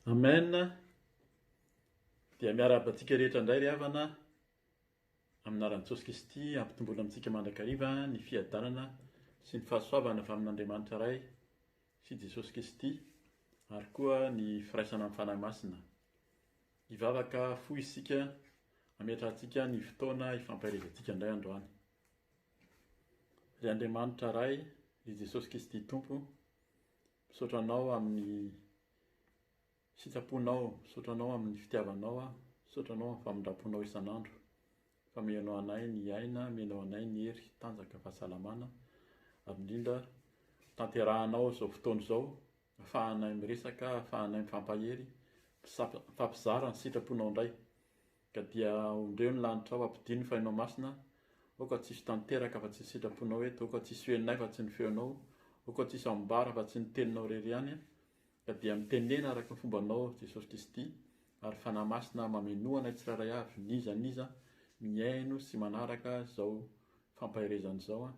Amen. Dia miarahaba antsika rehetra indray ry havana amin'ny anaran'i Jesosy Kristy hampitomboina amintsika mandrakariva ny fiadanana sy ny fahasoavana avy amin'Andriamanitra Ray sy Jesosy Kristy ary koa ny firaisana amin'ny Fanahy Masina. Hivavaka fohy isika hametrahantsika ny fotoana hifampaherezantsika indray androany. Ry Andriamanitra Ray, ry Jesosy Kristy Tompo, Misaotra Anao amin'ny sitraponao, misaotra Anao amin'ny fitiavanao aho, misaotra Anao amin'ny famindram-ponao isan'andro fa omenao anay ny aina, omenao anay ny hery, tanjaka, fahasalamana ary indrindra tanterahanao izao fotoana izao afahanay miresaka, afahanay mifampahery, mifampizara ny sitraponao indray. Ka dia ondreo ny lanitrao, ampidino ny Fahinao Masina, aoka tsy hisy tanteraka afa-tsy ny sitraponao eto, aoka tsy hisy henonay afa-tsy ny feonao, aoka tsy hisy ambara afa-tsy ny teninao irery ihany, ka dia mitenena araka ny fombanao Jesosy Kristy, ary Fanahy Masina mamenoa anay tsirairay avy, n'iza n'iza mihaino sy manaraka izao fampaherezana izao,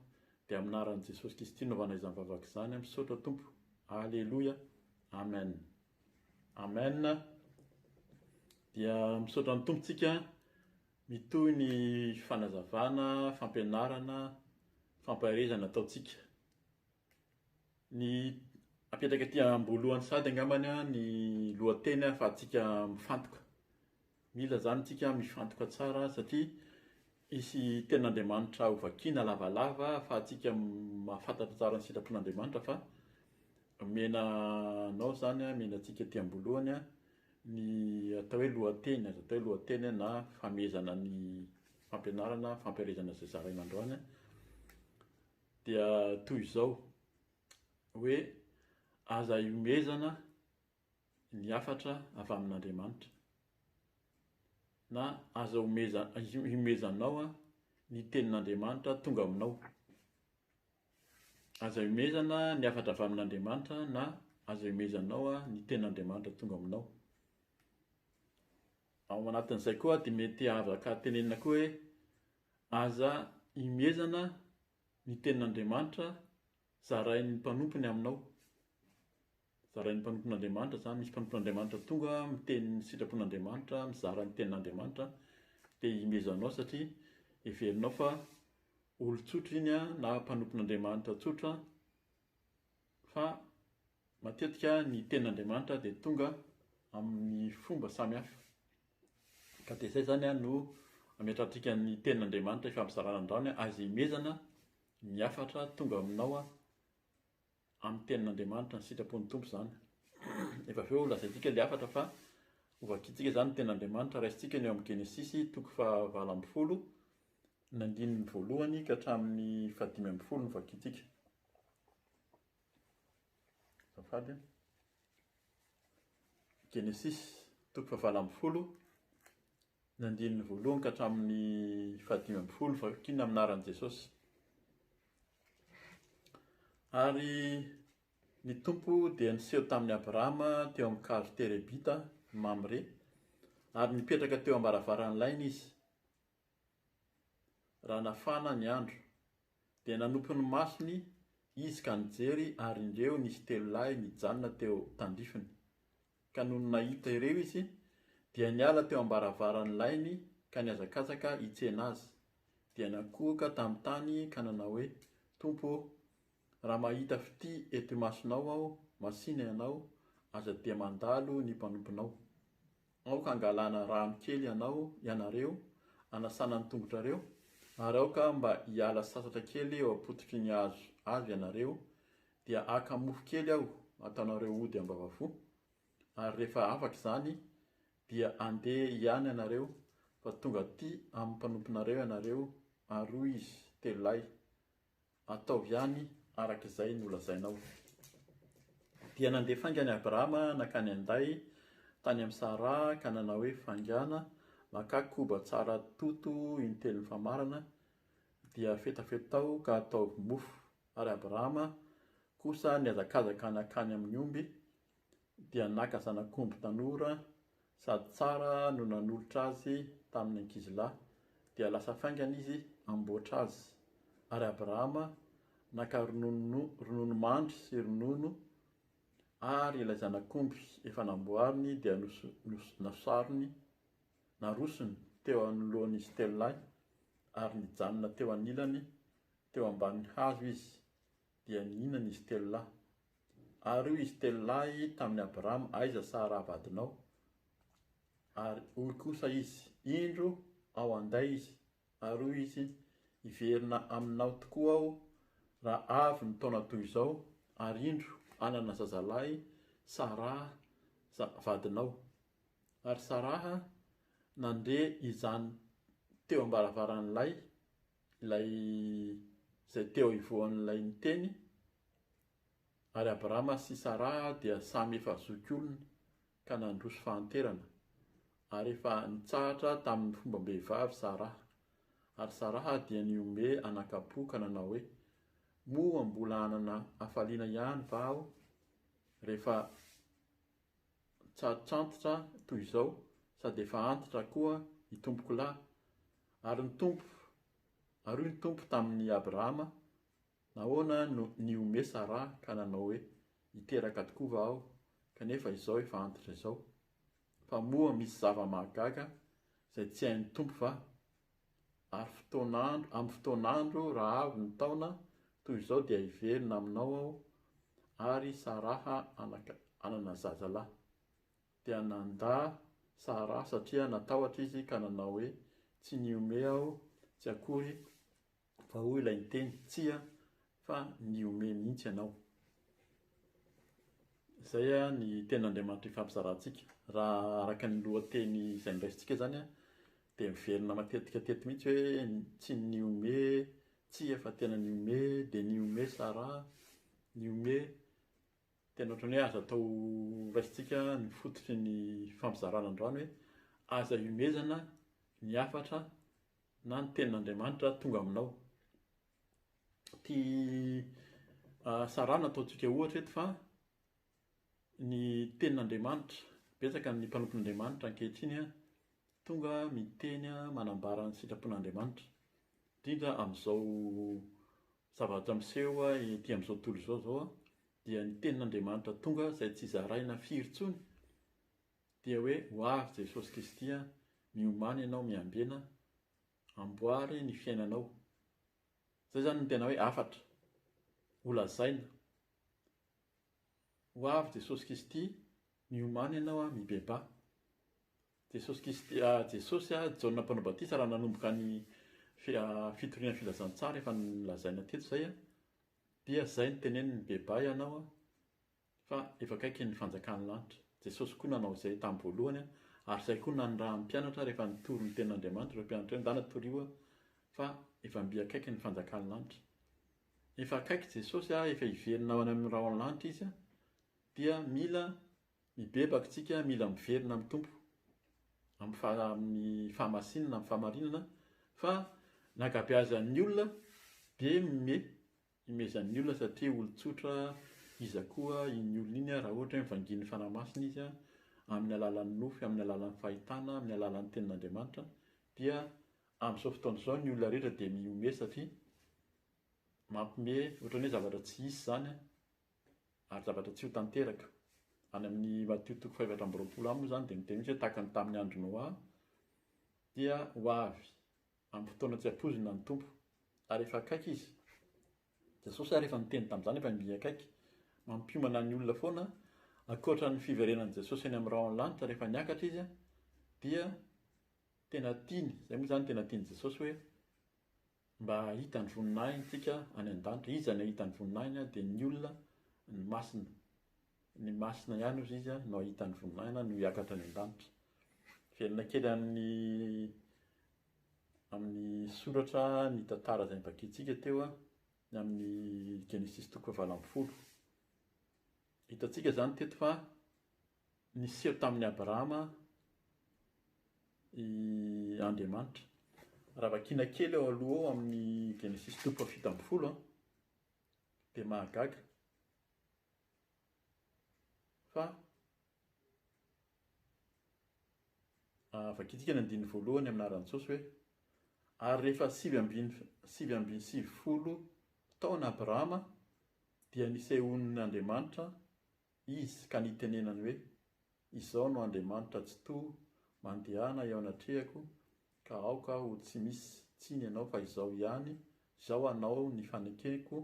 dia amin'ny anaran'i Jesosy Kristy no anaovanay izany vavaka izany, misaotra Tompo, Aleloia, Amen. Amen. Dia misaotra ny Tompo tsika mitohy ny fanazavana, fampianarana, fampaherezana ataontsika. Ny apetraka aty am-boalohany sady angambany ny lohateny ahafahantsika mifantoka. Mila izany tsika mifantoka tsara satria hisy tenin'Andriamanitra ho vakiana lavalava ahafahantsika mahafantatra tsara ny sitrapon'Andriamanitra fa omena anao izany, omena antsika aty am-boalohany ny atao hoe lohateny, azo atao hoe lohateny na famehezana ny fampianarana, fampielezana izay zaraina androany dia toy izao hoe aza ihomezana ny hafatra avy amin'Andriamanitra na aza ihomezanao ny tenin'Andriamanitra tonga aminao. Aza ihomezana ny hafatra avy amin'Andriamanitra na aza ihomezanao ny tenin'Andriamanitra tonga aminao. Ao anatin'izay koa dia mety afaka tenenina koa hoe aza ihomezana ny tenin'Andriamanitra zarain'ny mpanompony aminao. Zarain'ny mpanompon'Andriamanitra izany, misy mpanompon'Andriamanitra tonga miteny ny sitrapon'Andriamanitra, mizara ny tenin'Andriamanitra, dia ihomezanao satria heverinao fa olon-tsotra iny na mpanompon'Andriamanitra tsotra fa matetika ny tenin'Andriamanitra dia tonga amin'ny fomba samihafa. Ka dia izay izany no ametrahantsika ny tenin'Andriamanitra ifampizarana androany, aza ihomezana ny hafatra tonga aminao amin'ny tenin'Andriamanitra, ny sitrapon'ny Tompo izany. Efa avy eo lazaintsika ilay hafatra fa hovakintsika izany ny tenin'Andriamanitra, raisintsika ny eo amin'ny Genesisy toko faha 18, ny andininy voalohany ka hatramin'ny faha 15 no vakintsika. Azafady. Genesisy toko faha 18, ny andininy voalohany ka hatramin'ny faha 15 vakina amin'ny anaran'i Jesosy. Ary ny Tompo dia niseho tamin'i Abrahama teo amin'ny kazo terebita Mamre, ary nipetraka teo am-baravaran'ny lainy izy, raha nafana ny andro. Dia nanopy ny masony izy ka nijery, ary indreo nisy telo lahy nijanona teo tandrifiny. Ka nony nahita ireo izy, dia niala teo am-baravaran'ny lainy ka nihazakazaka hitsena azy. Dia nankohoka tamin'ny tany ka nanao hoe, Tompo ô, raha mahita fitia eto imasonao aho, masìna Ianao, aza dia mandalo ny mpanomponao. Aoka hangalana rano kely ianao, ianareo, hanasana ny tongotrareo, ary aoka mba hiala sasatra kely eo am-pototry ny hazo avy ianareo, dia haka mofo kely aho hataonareo ody am-bavafo, ary rehefa afaka izany, dia handeha ihany ianareo, fa tonga aty amin'ny mpanomponareo ianareo, ary hoy izy telolahy, Ataovy ihany araka izay nolazainao. Dia nandeha faingana i Abrahama nankany an-day tany amin'i Saraha ka nanao hoe, Faingàna, makà koba tsara toto intelon'ny famarana, dia fetafetao ka ataovy mofo. Ary Abrahama kosa nihazakazaka nankany amin'ny omby, dia naka zanak'omby tanora sady tsara no nanolotra azy tamin'ny ankizilahy, dia lasa faingana izy hamboatra azy. Ary Abrahama naka ronono rononomandry sy ronono. Ary ilay zanak'omby efa namboariny dia nosarony, narosony teo anoloan'izy telo lahy, ary nijanona teo anilany teo ambanin'ny hazo izy, dia nihinana izy telo lahy. Ary hoy izy telo lahy tamin'i Abrahama, Aiza Saraha vadinao? Ary hoy kosa izy, Indro ao an-day izy. Ary hoy izy, Hiverina aminao tokoa aho raha avy ny taona toy izao, ary indro hanana zazalahy Saraha vadinao. Ary Saraha nandre izany teo am-baravaran'ilay, ilay izay teo ivohon'ilay niteny, ary Abrahama sy Saraha dia samy efa zokiolona ka nandroso fahanterana, ary efa nitsahatra tamin'ny fombam-behivavy Saraha. Ary Saraha dia nihomehy anakam-po ka nanao hoe, Moa mbola hanana hafaliana ihany va aho rehefa tsatrantitra toy izao, sady efa antitra koa itompokolahy? Ary ny Tompo, ary hoy ny Tompo tamin'i Abrahama, Nahoana no nihomehy Saraha ka nanao hoe, Hiteraka tokoa va aho, kanefa izao efa antitra izao? Fa moa misy zava-mahagaga izay tsy hain'ny Tompo va? Ary fotoan'andro, amin'ny fotoan'andro, raha avy ny taona toy izao dia hiverina aminao aho, ary Saraha anaka, hanana zazalahy. Dia nandà Saraha satria natahotra izy ka nanao hoe, Tsy nihomehy aho tsy akory, Fa hoy ilay niteny, Tsia, fa nihomehy mihitsy ianao. Izay ny tenin'Andriamanitra ifampizarantsika. Raha araka ny lohateny izay noraisintsika izany dia miverina matetika teto mihitsy hoe tsy nihomehy, tsia fa tena nihomehy, dia nihomehy Sarah, nihomehy. Tena ohatran'ny hoe aza atao raisintsika ny fototry ny fampizarana androany hoe aza ihomezana ny hafatra na ny tenin'Andriamanitra tonga aminao. Ity Sarah no ataontsika ohatra eto fa ny tenin'Andriamanitra, betsaka ny mpanompon'Andriamanitra ankehitriny tonga miteny manambara ny sitrapon'Andriamanitra, indrindra amin'izao zavatra miseho ety amin'izao tontolo izao izao dia ny tenin'Andriamanitra tonga izay tsy zaraina firy intsony dia hoe ho avy Jesosy Kristy an, miomàna ianao miambena, amboary ny fiainanao. Zay zany no tena hoe hafatra ho lazaina, ho avy Jesosy Kristy, miomàna ianao an, mibebaha. Jesosy Kristy, Jesosy, Jaona Mpanao Batisa raha nanomboka ny fitoriana ny filazantsara efa nolazaina teto izay an, dia zay no teneniny mibebaha ianao an, fa efa akaiky ny fanjakan'ny lanitra. Jesosy koa nanao izay tamin'ny voalohany ary izay koa nanirahan'ny mpianatra rehefa nitory ny tenin'Andriamanitra ireo mpianatra ireo, ndana torio fa efa mby akaiky ny fanjakan'ny lanitra. Efa akaiky Jesosy, efa hiverina any amin'ny rahon'ny lanitra Izy dia mila mibebaka isika, mila miverina amin'ny Tompo amin'ny amin'ny fahamasinana, amin'ny fahamarinana fa ny ankabeazan'ny olona dia mimehy Imezan'ny olona satria olon-tsotra iza koa iny olona iny raha ohatra hoe mivangian'ny Fanahy Masina izy amin'ny alalan'ny nofy, amin'ny alalan'ny fahitana, amin'ny alalan'ny tenin'Andriamanitra dia amin'izao fotoana izao ny olona rehetra dia mihomehy satria mampimehy ohatran'ny hoe zavatra tsy hisy izany ary zavatra tsy ho tanteraka. Any amin'ny Matio toko faha-24 any moa izany dia miteny mihitsy hoe tahaka ny tamin'ny andron'i Noa dia ho avy Amin'ny fotoana tsy ampoizina ny Tompo, ary efa akaiky Izy. Jesosy ary efa niteny tamin'izany, efa mby akaiky. Mampiomana ny olona foana, ankoatra ny fiverenan'i Jesosy any amin'ny rahon'ny lanitra rehefa niakatra Izy, dia tena tiany, izay moa izany tena tian'i Jesosy hoe mba hahita ny voninahiny tsika any an-danitra. Iza no hahita ny voninahiny? Dia ny olona, ny masina. Ny masina ihany hozy izy no hahita ny voninahiny no hiakatra any an-danitra. Velona kely amin'ny amin'ny soratra ny tantara izay novakintsika teo ny amin'ny Genesisy toko fahavalo ambin'ny folo. Hitantsika izany teto fa niseho tamin'i Abrahama i Andriamanitra. Raha vakiana kely ao aloha ao amin'ny Genesisy toko faha-17 dia mahagaga fa Vakintsika ny andininy voalohany amin'ny anaran'i Jesosy hoe, Ary rehefa 99 taona Abrahama dia nisehoan'Andriamanitra Izy ka nitenenany hoe, Izao no Andriamanitra Tsitoha, mandehana eo anatrehako, ka aoka ho tsy misy tsiny ianao fa izao ihany, izao hanao ny fanekeko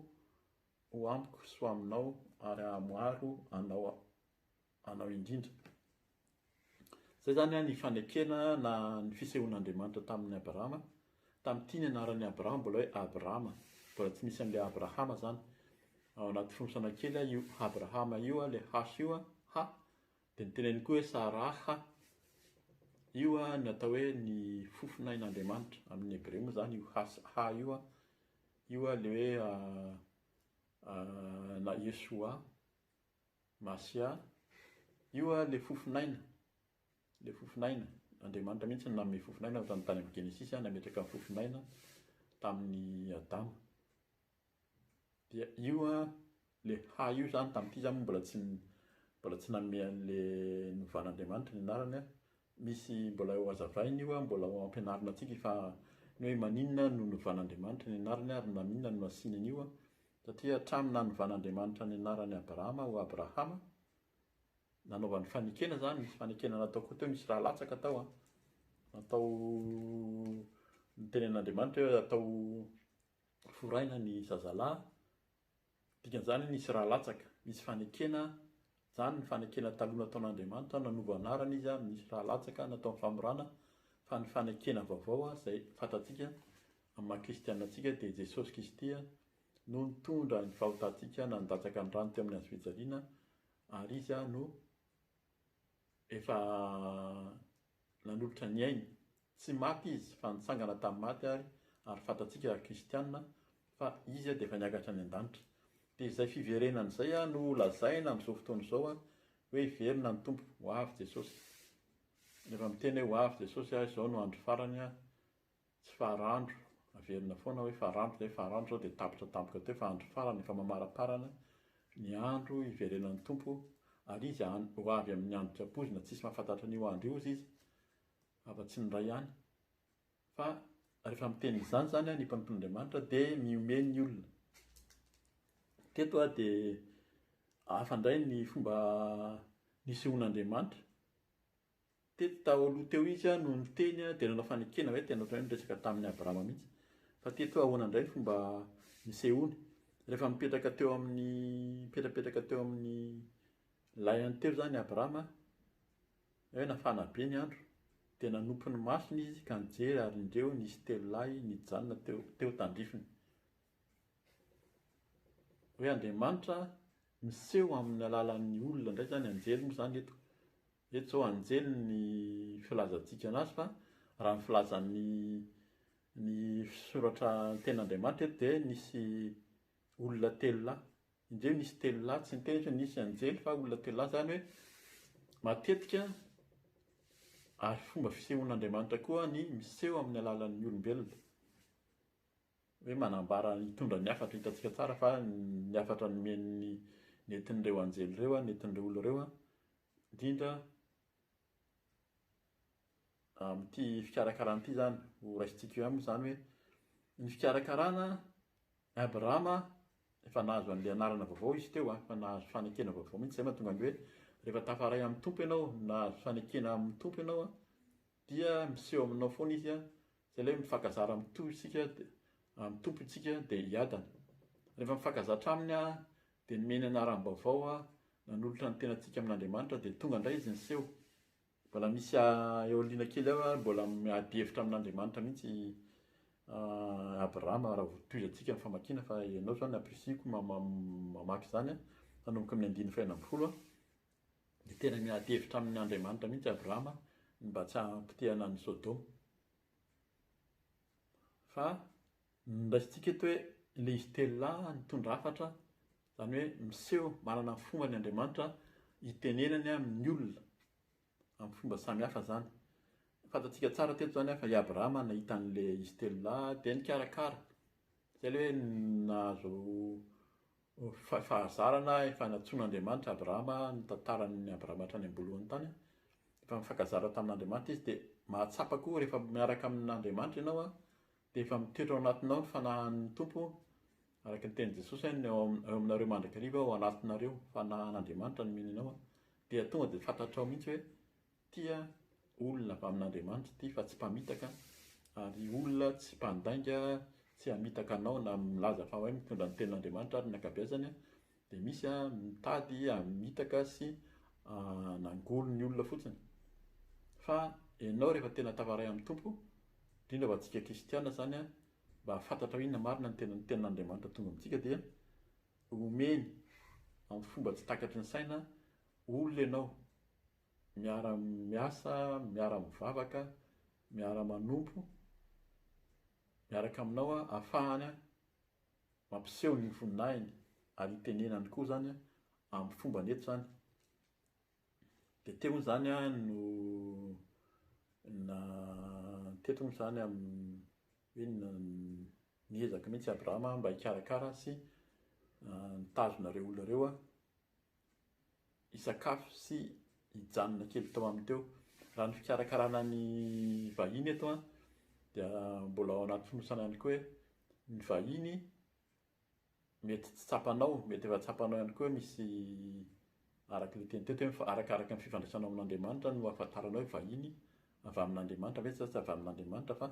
ho amiko sy ho aminao ary hahamaro anao anao indrindra. Izay izany ny fanekena na ny fisehoan'Andriamanitra tamin'i Abrahama. Tamin'ity ny anaran'i Abrahama mbola hoe Abrama, mbola tsy misy an'ilay Abrahama izany. Ao anaty fonosana kely io Abrahama io, ilay H io, H, dia niteneniny koa hoe Saraha. Io ny atao hoe ny fofonain'Andriamanitra. Amin'ny hebreo moa izany io H H io, io ilay hoe na Yeshua. Masia, io a le fofon'aina, le fofon'aina, Andriamanitra mihitsy no nanome fofon'aina ohatran'ny tany amin'ny Genesisy a, nametraka ny fofon'aina tamin'i Adama. Dia io a le ha io zany tamin'ity zany moa mbola tsy mbola tsy nanome an'le novan'Andriamanitra ny anarany a, misy mbola ho hazavaina io a, mbola ho ampianarina antsika fa ny hoe maninona no novan'Andriamanitra ny anarany ary maninona no nasiany an'io a, Satria hatramin'ny nanovan'Andriamanitra ny anaran'i Abrama ho Abrahama, nanaovany fanekena izany, nisy fanekena natao koa teo, nisy ra latsaka tao an, natao nitenenan'Andriamanitra hoe atao foraina ny zazalahy, dikan'izany nisy ra latsaka, nisy fanekena, izany ny fanekena taloha nataon'Andriamanitra, nanova anarana izy, nisy ra latsaka natao ny famorana, fa ny fanekena vaovao izay fantatsika Amin'ny maha kristiana antsika dia Jesosy Kristy no nitondra ny fahotantsika nandatsaka ny rany teo amin'ny hazo fijaliana ary Izy no efa nanolotra ny ainy. Tsy maty Izy fa nitsangana tamin'ny maty ary ary fantatsika ry kristiana fa Izy dia efa niakatra any an-danitra. Dia izay fiverenana izay no lazaina amin'izao fotoana izao hoe hiverina ny Tompo, ho avy Jesosy. Rehefa miteny hoe ho avy Jesosy, izao no andro farany, Tsy farandro, averina foana hoe farandro zay, farandro zao dia tapitra tampoka teo fa andro farany efa mamaraparana ny andro hiverenan'ny Tompo ary Izy ho avy amin'ny andro tsy ampoizina, tsisy mahafantatra an'io andro io ozy Izy afa tsy ny Ray ihany. Fa rehefa miteny izany zany ny mpanompon'Andriamanitra dia mihomehy ny olona. Teto aho dia hafa indray ny fomba nisehoan'Andriamanitra. Teto tao aloha teo izy no niteny dia nanao fanekena hoe tena ohatran'ny hoe niresaka tamin'i Abrahama mihitsy. Fa teto ahoana indray ny fomba nisehoany? Rehefa mipetraka teo amin'ny mipetrapetraka teo amin'ny lainy teo izany Abrahama, hoe nafana be ny andro, dia nanopy ny masony izy ka nijery ary indreo nisy telo lahy nijanona teo teo tandrifiny. Hoe Andriamanitra miseho amin'ny alalan'ny olona indray izany, anjely moa izany eto. Eto izao anjely ny filazantsika anazy fa raha ny filazan'ny ny soratra ny tenin'Andriamanitra eto dia nisy olona telo lahy. Indreo nisy telo lahy, tsy niteny izy hoe nisy anjely fa olona telo lahy, izany hoe matetika ary fomba fisehoan'Andriamanitra koa ny miseho amin'ny alalan'ny olombelona. Hoe manambara hitondra ny hafatra, hitantsika tsara fa ny hafatra nomen'ny nentin'ireo anjely ireo, nentin'ireo olona ireo indrindra amin'ity fikarakarana ity izany, ho raisintsika eo ihany moa izany hoe ny fikarakarana Abrahama efa nahazo an'ilay anarana vaovao izy teo, efa nahazo fanekena vaovao mihitsy, izay mahatonga ny hoe rehefa tafaray amin'ny Tompo ianao, nahazo fanekena amin'ny Tompo ianao, dia miseho aminao foana izy, izay ilay hoe mifankazara amin'ny Tompo isika, amin'ny Tompo isika dia hiadana. Rehefa mifankazatra aminy dia nomeny anaram-baovao Nanolotra ny tenantsika amin'Andriamanitra dia tonga indray izy niseho. Mbola misy eo aoriana kely ao ary mbola miady hevitra amin'Andriamanitra mihitsy i Abrahama raha votoizantsika ny famakiana fa ianao izany ampirisihiko mamaky izany hanomboka amin'ny andininy fahenina ambin'ny folo dia tena miady hevitra amin'Andriamanitra mihitsy Abrahama ny mba tsy hampotehana an'i Sodoma. Fa noraisintsika eto hoe ilay izy telo lahy nitondra hafatra, izany hoe miseho manana ny fombany Andriamanitra hitenenany amin'ny olona amin'ny fomba samy hafa izany. Fantatsika tsara teto izany fa i Abrahama nahita an'ilay izy telo lahy dia nikarakara. Izay ilay hoe nahazo fahazarana efa nantsoin'Andriamanitra Abrahama, ny tantaran'i Abrahama hatrany am-boalohany tany. Efa mifankazatra tamin'Andriamanitra izy dia mahatsapa koa rehefa miaraka amin'Andriamanitra ianao dia efa mitoetra ao anatinao ny fanahin'ny Tompo. Araka ny tenin'i Jesosy hoe ny ao aminareo mandrakariva ao anatinareo, fanahin'Andriamanitra nomeny anao, dia tonga dia fantatrao mihitsy hoe tia olona avy amin'Andriamanitra ity fa tsy mpamitaka ary olona tsy mpandainga tsy hamitaka anao na milaza fa hoe mitondra ny tenin'Andriamanitra ary ny ankabeazany dia misy mitady hamitaka sy hanangolo ny olona fotsiny fa ianao rehefa tena tafaray amin'ny Tompo indrindra fa antsika kristiana izany mba hahafantatra hoe inona marina ny tena ny tenin'Andriamanitra tonga amintsika dia omeny amin'ny fomba tsy takatry ny saina olona ianao miara-miasa, miara-mivavaka, miara-manompo miaraka aminao ahafahany mampiseho ny voninahiny ary hitenenany koa izany amin'ny fombany eto izany. Dia teo moa izany no na teto moa izany amin'ny hoe niezaka mihitsy Abrahama mba hikarakara sy nitazona ireo olona ireo hisakafo sy hijanona kely tao aminy teo. Raha ny fikarakarana ny vahiny eto dia mbola ao anaty fonosana ihany koa hoe ny vahiny mety tsy tsapanao, mety efa tsapanao ihany koa hoe misy araka ilay teny teto hoe arakaraka ny fifandraisanao amin'Andriamanitra no ahafantaranao hoe vahiny avy amin'Andriamanitra ve sa tsy avy amin'Andriamanitra fa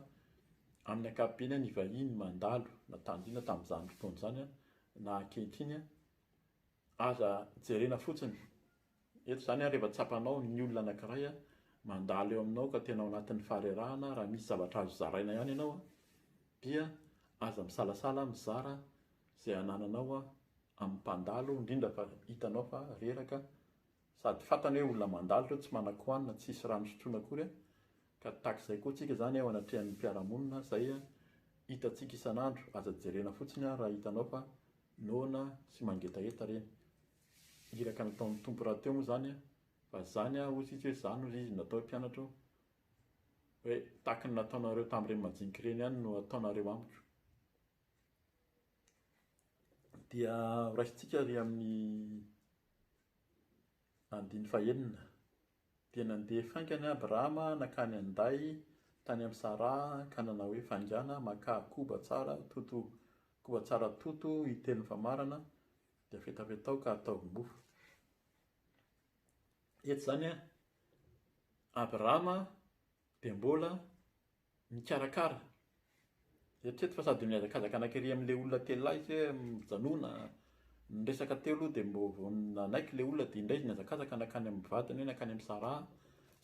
amin'ny ankapobeny ny vahiny mandalo na tandrina tamin'izany fotoana izany na ankehitriny aza jerena fotsiny eto izany rehefa tsapanao ny olona anankiray mandalo eo aminao ka tena ao anatin'ny faharerahana raha misy zavatra azo zaraina ihany ianao dia aza misalasala mizara izay anananao amin'ny mpandalo indrindra fa hitanao fa reraka sady fantany hoe olona mandalo ireo tsy manan-kohanina tsisy rano sotroina akory ka tahaka izay koa tsika izany eo anatrehan'ny mpiara-monina izay hitantsika isan'andro aza jerena fotsiny raha hitanao fa noana sy mangetaheta ireny. Iraka nataon'ny Tompo rahateo moa izany fa izany hoy izy hoe izany hoy izy natao hoe mpianatro hoe tahaky ny nataonareo tamin'ireny majinika ireny ihany no ataonareo amiko. Dia horaisintsika ary amin'ny andiny fahenina. Dia nandeha faingana Abrahama nankany an-day tany amin'i Saraha ka nanao hoe, Faingàna, makà koba tsara toto, koba tsara toto hitelo ny famarana, dia fetafetao ka ataovy mofo. Eto izany Abrahama dia mbola mikarakara. Eritrereto fa sady mihazakazaka anankiray amin'ilay olona telolahy izy hoe mijanona, niresaka teo aloha dia mbo vao nanaiky ilay olona dia indray izy nihazakazaka nankany amin'ny vadiny hoe nankany amin'i Sarah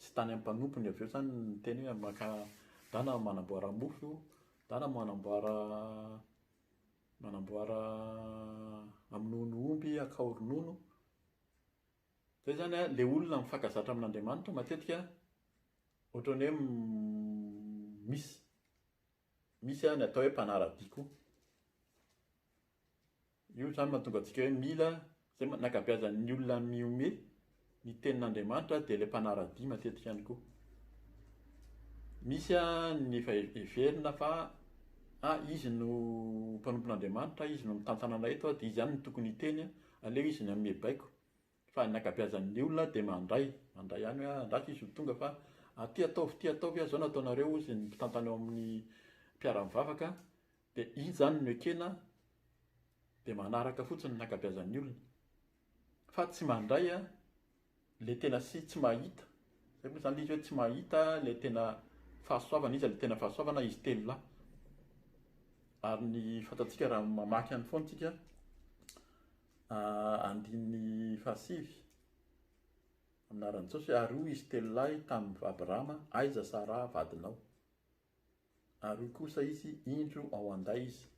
sy tany amin'ny mpanompony avy eo izany niteny hoe maka dana manamboara mofo, dana manamboara manamboara amonono omby akao ronono. Zay zany a, le olona mifankazatra amin'Andriamanitra matetika ohatran'ny hoe misy misy ny atao hoe mpanara-dia koa. Io zany mahatonga antsika hoe mila zay ny ankabeazan'ny olona mihomehy ny tenin'Andriamanitra dia ilay mpanara-dia matetika ihany koa. Misy ny efa heverina fa ah izy no mpanompon'Andriamanitra, izy no mitantana anay eto dia izy ihany no tokony hiteny, aleo izy no hanome baiko. Fa ny ankabeazan'ny olona dia mandray, mandray ihany hoe andraso izy ho tonga fa aty ataovy ity ataovy izao no ataonareo hozy ny mpitantana eo amin'ny mpiara-mivavaka dia iny izany no ekena dia manaraka fotsiny ny ankabeazan'ny olona fa tsy mandray le tena sy tsy mahita zay moa zany le izy hoe tsy mahita le tena fahasoavana iza le tena fahasoavana izy telo lahy ary ny fantatsika raha mamaky any foana tsika Andininy fahasivy, Amin'ny anaran'i Jesosy, ary hoy izy telo lahy tamin'i Abrahama, Aiza Saraha vadinao? Ary hoy kosa izy, Indro ao an-day izy.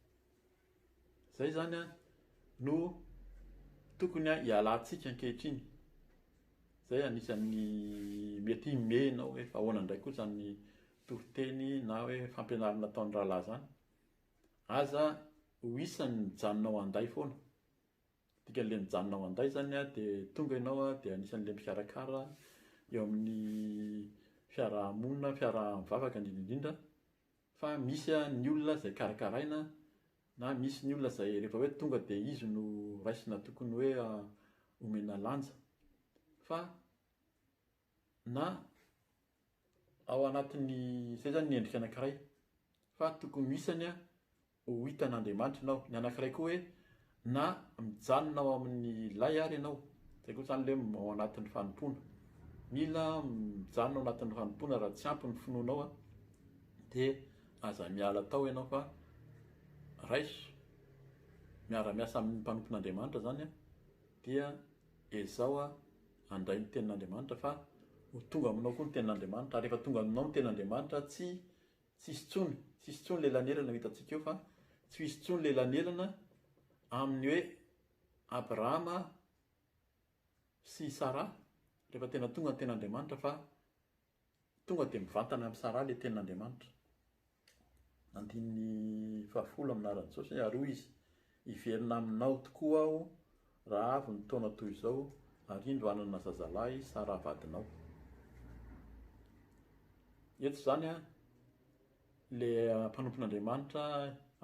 Izay izany no tokony hialantsika ankehitriny. Izay anisan'ny mety himehinao hoe fa ahoana indray koa izany toriteny na hoe fampianarana ataon'ny rahalahy izany. Aza ho isan'ny mijanona ao an-day foana. Dikan'ilay mijanona ao an-day izany dia tonga ianao dia anisan'ilay mikarakara eo amin'ny fiaraha-monina, fiaraha-mivavaka indrindra indrindra fa misy ny olona izay karakaraina na misy ny olona izay rehefa hoe tonga dia izy no raisina tokony hoe omena lanja fa na ao anatin'ny, izay izany ny endrika anankiray fa tokony ho isany. ho hitan'Andriamanitra ianao. Ny anankiray koa hoe na mijanona ao amin'ny lay ary ianao, izay koa izany ilay hoe ao anatin'ny fanompoana. Mila mijanona ao anatin'ny fanompoana raha tsy ampy ny finoanao dia aza miala tao ianao fa raiso, miara-miasa amin'ny mpanompon'Andriamanitra izany dia ezao handray ny tenin'Andriamanitra fa ho tonga aminao koa ny tenin'Andriamanitra ary rehefa tonga aminao ny tenin'Andriamanitra tsy Tsisy intsony, tsisy intsony le elanelana ho hitantsika eo fa tsy ho hisy intsony le elanelana amin'ny hoe Abrahama sy Saraha rehefa tena tonga ny tenin'Andriamanitra fa tonga dia mivantana amin'i Saraha le tenin'Andriamanitra. Andininy fahafolo amin'ny anaran'i Jesosy ary hoy izy, hiverina aminao tokoa aho raha avy ny taona toy izao ary indro hanana zazalahy Saraha vadinao. Eto izany an, ilay mpanompon'Andriamanitra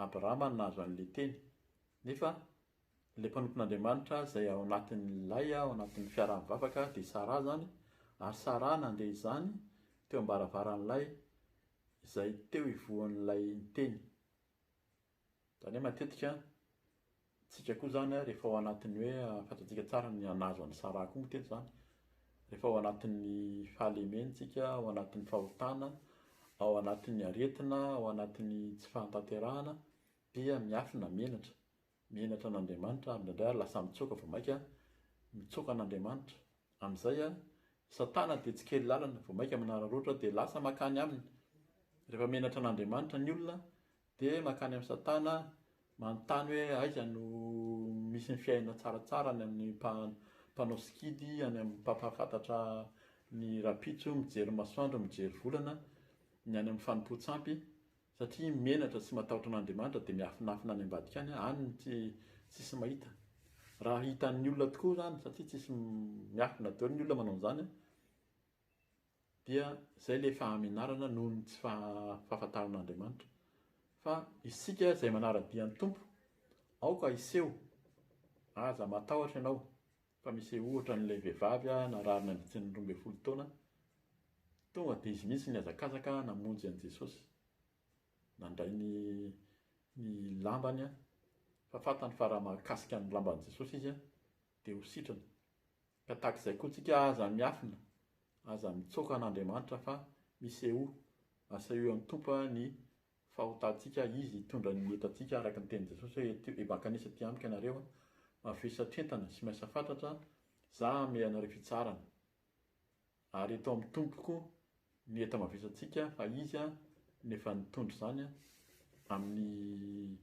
Abrahama no nahazo an'ilay teny. Nefa ilay mpanompon'Andriamanitra izay ao anatin'ilay, ao anatin'ny fiaraha-mivavaka dia Saraha izany, ary Saraha nandeha izany teo am-baravaran'ilay izay teo ivohon'ilay niteny. Izany hoe matetika tsika koa izany rehefa ao anatin'ny hoe fantatsika tsara ny nahazo an'i Sarah koa moa teto izany, rehefa ao anatin'ny fahalemena tsika, ao anatin'ny fahotana, ao anatin'ny aretina, ao anatin'ny tsy fahatanterahana dia miafina, menatra, menatra an'Andriamanitra ary indraindray ary lasa mitsoaka vao maika mitsoaka an'Andriamanitra. Amin'izay Satana dia tsy kely lalana, vao maika manararaotra dia lasa makany aminy. Rehefa menatra an'Andriamanitra ny olona Dia mankany amin'i Satana manontany hoe aiza no misy ny fiainana tsaratsara any amin'ny mpanao sikidy, any amin'ny mpampahafantatra ny rahampitso, mijery masoandro, mijery volana, ny any amin'ny fanompoan-tsampy, satria menatra sy matahotra an'Andriamanitra dia miafinafina any ambadika any, any no tsy tsisy mahita. Raha hitan'ny olona tokoa izany, satria tsisy miafina daholo ny olona manao an'izany, Dia izay ilay fahamenarana noho ny tsy fahafantarana an'Andriamanitra. Fa isika izay manara-dia ny Tompo, aoka hiseho, aza matahotra ianao, fa misehoa ohatran'ilay vehivavy narary nandritry ny 12 taona, tonga dia izy mihitsy nihazakazaka namonjy an'i Jesosy, nandray ny ny lambany, fa fantany fa raha mahakasika ny lamban'i Jesosy izy dia ho sitrana. Ka tahaka izay koa tsika aza miafina, aza mitsoaka an'Andriamanitra fa misehoa, asehoy amin'ny Tompo ny fahotantsika, Izy hitondra ny entantsika araka ny tenin'i Jesosy hoe ety mankanesa aty amiko ianareo, mavesatra entana sy miasa fatratra, za hanome anareo fitsaharana. Ary eto amin'ny Tompo koa ny enta-mavesatsika fa Izy no efa nitondra izany amin'ny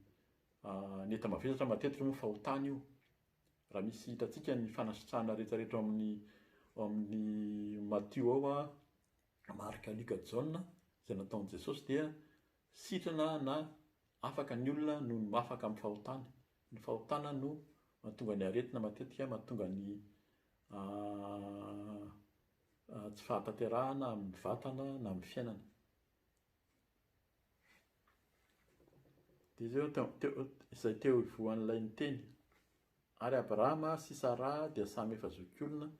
ny enta-mavesatra matetika moa fahotana io. Raha misy hitantsika ny fanasitrahana rehetra rehetra ao amin'ny ao amin'ny Matio ao a, Marka, Lioka, Jaona izay nataon'i Jesosy dia sitrana na afaka ny olona noho ny afaka amin'ny fahotany. Ny fahotana no mahatonga ny aretina matetika, mahatonga ny tsy fahatanterahana amin'ny vatana na amin'ny fiainana. Dia izay teo, teo, izay teo ivohan'ilay niteny. Ary Abrahama sy Saraha dia samy efa zokiolona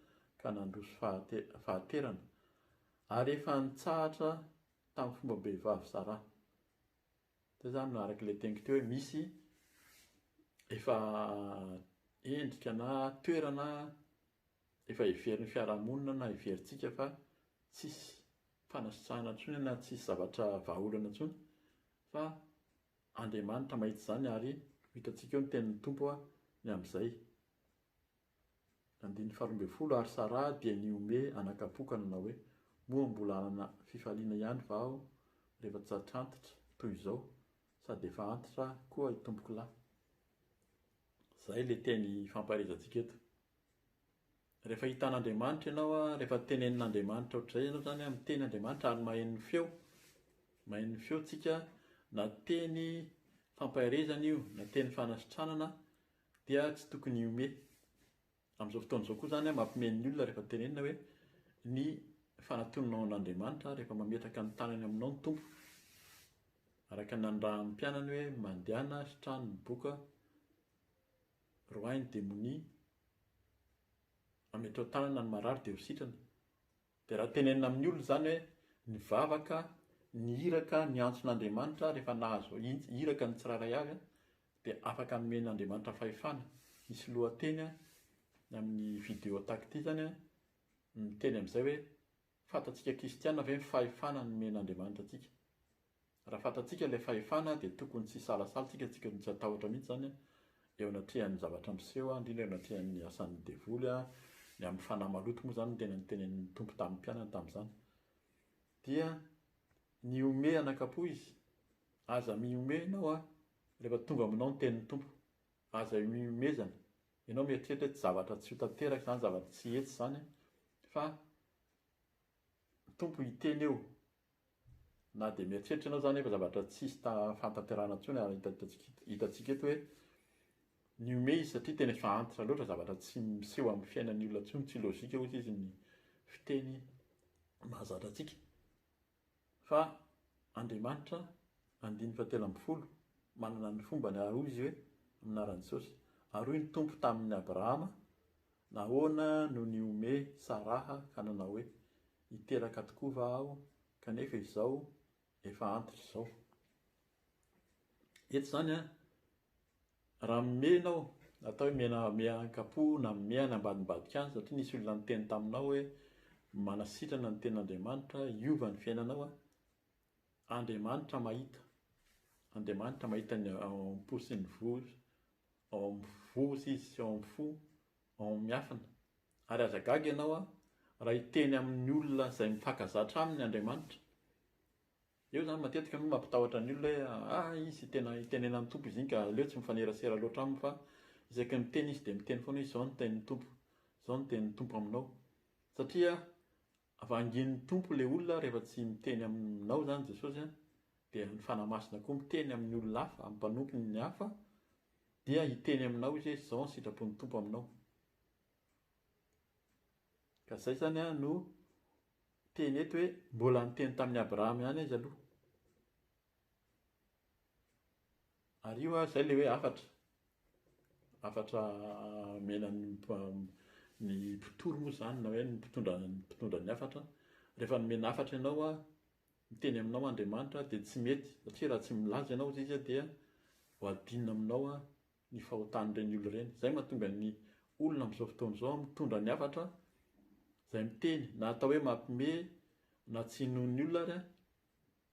ka nandroso fahate, fahaterana, ary efa nitsahatra tamin'ny fombam-behivavy Saraha. Izay izany no araka ilay teniko teo hoe misy efa endrika na toerana efa heverin'ny fiarahamonina na heverintsika fa tsisy fanasitrahana intsony na tsisy zavatra vahaolana intsony fa Andriamanitra mahita izany ary ho hitantsika eo ny tenin'ny Tompo ny amin'izay. Andininy faharoa ambin'ny folo, Ary Saraha dia nihomehy anakam-po ka nanao hoe, Moa mbola hanana fifaliana ihany va aho rehefa tsatr'antitra toy izao, sady efa antitra koa itompokolahy? Izay ilay teny ifampaherezantsika eto. Rehefa hitan'Andriamanitra ianao, rehefa tenenin'Andriamanitra ohatr'izay ianao izany, miteny Andriamanitra ary maheno ny feo, maheno ny feo tsika, na teny fampaherezana io, na teny fanasitranana, dia tsy tokony hihomehy. Amin'izao fotoana izao koa izany, mampimehy ny olona rehefa tenenina hoe ny fanatonanao an'Andriamanitra, rehefa mametraka ny tanany aminao ny Tompo, araka ny nanirahan'ny mpianany hoe mandehana sitrano ny boka, Roahy ny demonia, ametrao tanana ny marary dia ho sitrana. Dia raha tenenina amin'ny olona izany hoe ny vavaka ny iraka niantson'Andriamanitra rehefa nahazo iraka ny tsirairay avy dia afaka nomen'Andriamanitra fahefana. Misy lohateny amin'ny video tahaka ity izany miteny amin'izay hoe fantatsika kristiana ve ny fahefana nomen'Andriamanitra antsika? Raha fantatsika ilay fahefana dia tokony tsy hisalasala tsika, tsy tokony tsy hatahotra mihitsy izany eo anatrehan'ny zavatra miseho, indrindra eo anatrehan'ny asan'ny devoly, ny amin'ny fanahy maloto moa izany no tena notenenin'ny Tompo tamin'ny mpianany tamin'izany. Dia nihomehy anakam-po izy, aza mihomehy ianao a, rehefa tonga aminao ny tenin'ny Tompo, aza mihomezana, ianao mieritreritra hoe zavatra tsy ho tanteraka izany, zavatra tsy hety izany, fa ny Tompo hiteny eo, Na dia mieritreritra ianao izany efa zavatra tsisy fahatanterahana intsony ary hitantsika eto hoe nihomehy izy satria tena efa antitra loatra, zavatra tsy miseho amin'ny fiainan'ny olona intsony, tsy logique hoy izy ny fiteny mahazatra antsika. Fa Andriamanitra, andininy fahatelo ambin'ny folo, manana ny fombany ary hoy izy hoe amin'ny anaran'i Jesosy, ary hoy ny Tompo tamin'i Abrahama, nahoana no nihomehy Saraha ka nanao hoe, Hiteraka tokoa va aho kanefa izao efa antitra izao? Eto izany an, raha mimehy ianao, atao hoe mena miankapo na mimehy any ambadimbadika any satria nisy olona niteny taminao hoe manasitrana ny tenin'Andriamanitra, hiova ny fiainanao an, Andriamanitra mahita, Andriamanitra mahita ny ao am-po sy ny voa, ao amin'ny voa izy sy ao amin'ny fo, ao amin'ny miafina. Ary aza gaga ianao raha hiteny amin'ny olona izay mifankazatra aminy Andriamanitra. Eo izany matetika no mampitahotra ny olona hoe ah izy tena itenenan'ny Tompo izy iny ka aleo tsy mifanerasera loatra aminy fa isaky ny miteny izy dia miteny foana hoe izao no tenin'ny Tompo, izao no tenin'ny Tompo aminao. Satria vangin'ny Tompo ilay olona rehefa tsy miteny aminao izany Jesosy dia ny Fanahy Masina koa miteny amin'ny olona hafa, amin'ny mpanompony hafa dia hiteny aminao izy hoe izao ny sitrapon'ny Tompo aminao. Ka izay izany no teny eto hoe mbola niteny tamin'i Abrahama ihany izy aloha. Ary io izay ilay hoe hafatra. Hafatra omena ny ny mpitory moa izany na hoe ny mpitondra ny mpitondra ny hafatra. Rehefa nomena hafatra ianao, miteny aminao Andriamanitra dia tsy mety satria raha tsy milaza ianao izy dia ho adinina aminao ny fahotan'ireny olona ireny. Izay mahatonga ny olona amin'izao fotoana izao mitondra ny hafatra izay miteny na atao hoe mampime na tsy inoan'ny olona ary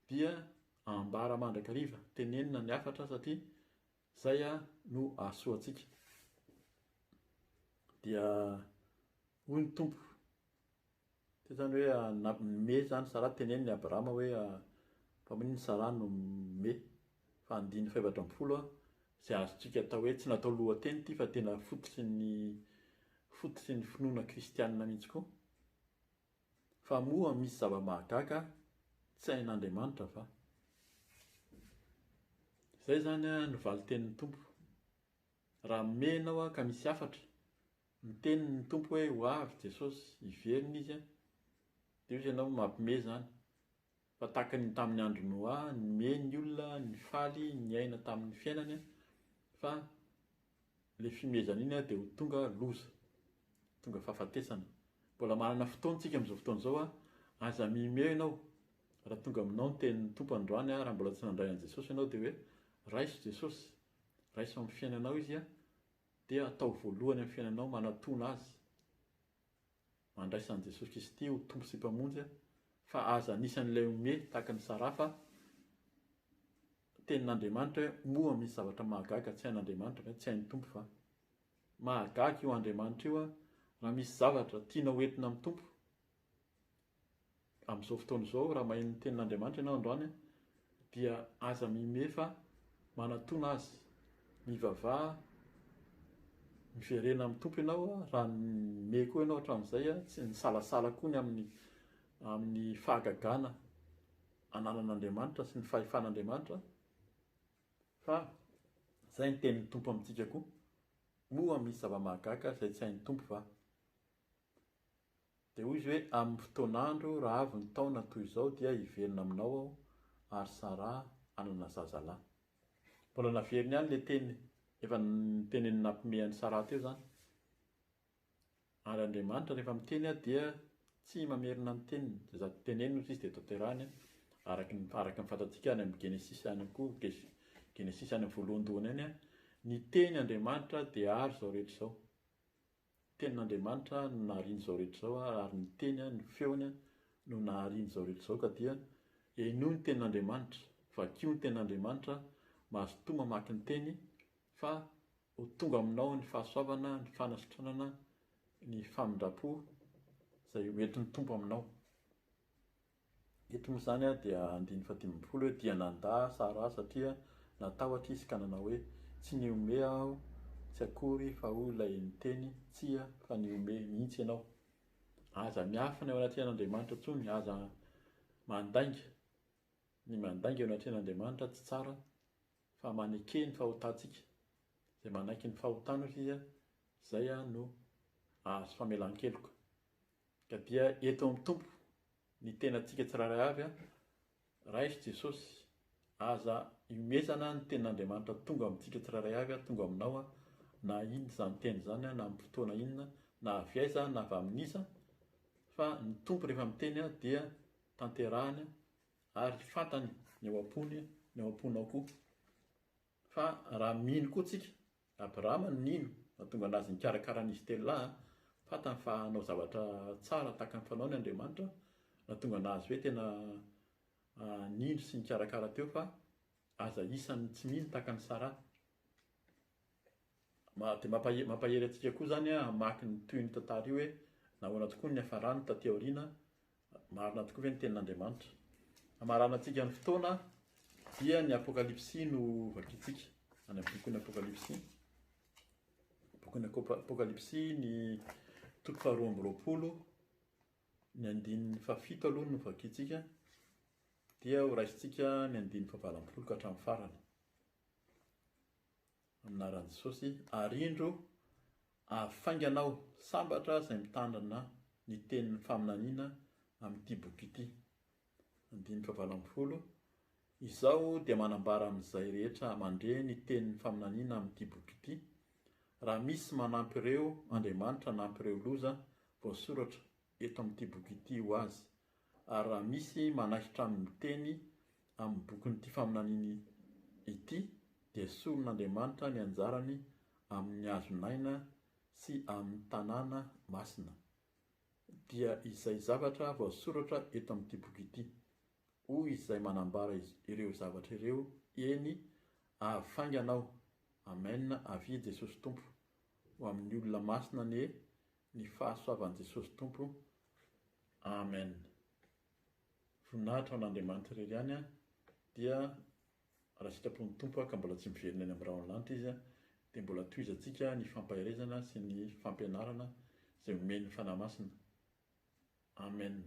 dia ambara mandrakariva, tenenina ny hafatra satria izay no ahasoa antsika. Dia hoy ny Tompo, Teo zany hoe nampime zany Sarah, teneniny Abrahama hoe fa maninona Sarah no mime? Fa andininy faha-14 izay azontsika atao hoe tsy natao lohateny ity fa tena fototry ny fototry ny finoana kristianina mihitsy koa. Fa moa misy zava-mahagaga tsy hain'Andriamanitra va? Izay zany no valin-tenin'ny Tompo. Raha mime ianao ka misy hafatra, Miteny ny Tompo hoe ho avy Jesosy, hiverina Izy an, dia hoy ianao mampime izany, fa tahaka ny tamin'ny andro Noa, nime ny olona, nifaly, niaina tamin'ny fiainany an, fa ilay fimezana iny an dia ho tonga loza, tonga fahafatesana. Mbola manana fotoana tsika amin'izao fotoana izao an, aza mime ianao, raha tonga aminao ny tenin'ny Tompo androany an, raha mbola tsy nandray an'i Jesosy ianao dia hoe raiso Jesosy, raiso amin'ny fiainanao Izy an, dia atao voalohany amin'ny fiainanao manatona Azy, mandraisa an'i Jesosy Kristy ho Tompo sy Mpamonjy fa aza anisan'ilay homehy tahaka ny Saraha fa tenin'Andriamanitra hoe moa misy zavatra mahagaga tsy hain'Andriamanitra ve? Tsy hain'ny Tompo va? Mahagaga io Andriamanitra io raha misy zavatra tianao hoentina amin'ny Tompo Amin'izao fotoana izao, raha maheno ny tenin'Andriamanitra ianao androany, dia aza mihomehy fa manatona Azy. Mivavaha, miverena amin'ny Tompo ianao, raha nihomehy koa ianao hatramin'izay, tsy nisalasala koa ny amin'ny amin'ny fahagagana ananan'Andriamanitra sy ny fahefan'Andriamanitra, fa izay ny tenin'ny Tompo amintsika koa. Moa misy zava-mahagaga izay tsy hain'ny Tompo va? Dia hoy izy hoe, Amin'ny fotoan'andro, raha avy ny taona toy izao, dia hiverina aminao aho, ary Saraha hanana zazalahy. Mbola naveriny ihany ilay teny efa noteneniny nampimehy an'i Saraha teo izany. Ary Andriamanitra rehefa miteny dia tsy mamerina ny teniny. Izay teneniny hozy izy dia tanterahiny. Araka ny araka ny fantatsika any amin'ny Genesisy any koa, Genesisy any amin'ny voalohandohany any, ny teny Andriamanitra dia ary izao rehetra izao. Tenin'Andriamanitra no nahariany izao rehetra izao ary ny teny, ny feony no nahariany izao rehetra izao ka dia henoy ny tenin'Andriamanitra, vakio ny tenin'Andriamanitra, mazotoa mamaky ny teny fa ho tonga aminao ny fahasoavana, ny fanasitranana, ny famindram-po izay ho entin'ny Tompo aminao. Eto moa izany dia andininy fahadimy ambin'ny folo hoe dia nandà Saraha satria natahotra izy ka nanao hoe, Tsy nihomehy aho tsy akory fa hoy ilay niteny, Tsia, fa nihomehy mihitsy ianao. Aza miafina eo anatrehan'Andriamanitra intsony, aza mandainga. Ny mandainga eo anatrehan'Andriamanitra tsy tsara fa maneke ny fahotantsika. Izay manaiky ny fahotany hoy izy, izay no hahazo famelan-keloka. Ka dia eto amin'ny Tompo ny tenantsika tsirairay avy an, raiso Jesosy, aza ihomezana ny tenin'Andriamanitra tonga amintsika tsirairay avy an, tonga aminao an, na inona izany teny izany an, na amin'ny fotoana inona, na avy aiza na avy amin'iza, fa ny Tompo rehefa miteny an dia tanterahiny ary fantany ny ao am-pony, ny ao am-ponao koa. Fa raha mino koa tsika, Abrahama no nino, nahatonga anazy nikarakara an'izy telo lahy, fantany fa hanao zavatra tsara tahaka ny fanaony Andriamanitra, nahatonga anazy hoe tena nino sy nikarakara teo fa aza isan'ny tsy mino tahaka an'i Saraha. Dia mampahery antsika koa izany hamaky ny tohin'ny tantara io hoe nahoana tokoa ny niafarany taty aoriana Marina tokoa ve ny tenin'Andriamanitra? Hamaranantsika ny fotoana dia ny Apokalypsy no vakintsika. Any amin'ny bokin'ny Apokalypsy. Bokin'ny Apokalypsy ny toko faharoa amby roapolo, ny andininy fahafito aloha no vakintsika, dia ho raisintsika ny andininy fahavalo ambin'ny folo ka hatramin'ny farany. Amin'ny anaran'i Jesosy, ary indro avy faingana aho, sambatra izay mitandrina ny tenin'ny faminaniana amin'ity boky ity. Andininy fahavalo ambin'ny folo, Izaho dia manambara amin'izay rehetra mandre ny tenin'ny faminaniana amin'ity boky ity, raha misy manampy ireo, Andriamanitra hanampy ireo loza voasoratra eto amin'ity boky ity ho azy, ary raha misy manaisotra amin'ny teny amin'ny bokin'ity faminaniana ity, dia soron'Andriamanitra ny anjarany amin'ny hazon'aina sy amin'ny tanàna masina, dia izay zavatra voasoratra eto amin'ity boky ity. Hoy izay manambara ireo zavatra ireo, Eny, avy faingana aho. Amen, avia Jesosy Tompo. Ho amin'ny olona masina anie ny fahasoavan'i Jesosy Tompo. Amen. Voninahitra ho an'Andriamanitra irery ihany dia raha sitrapon'ny Tompo ka mbola tsy miverina any amin'ny rahon'ny lanitra Izy dia mbola tohizantsika ny fampaherezana sy ny fampianarana izay omen'ny Fanahy Masina. Amen.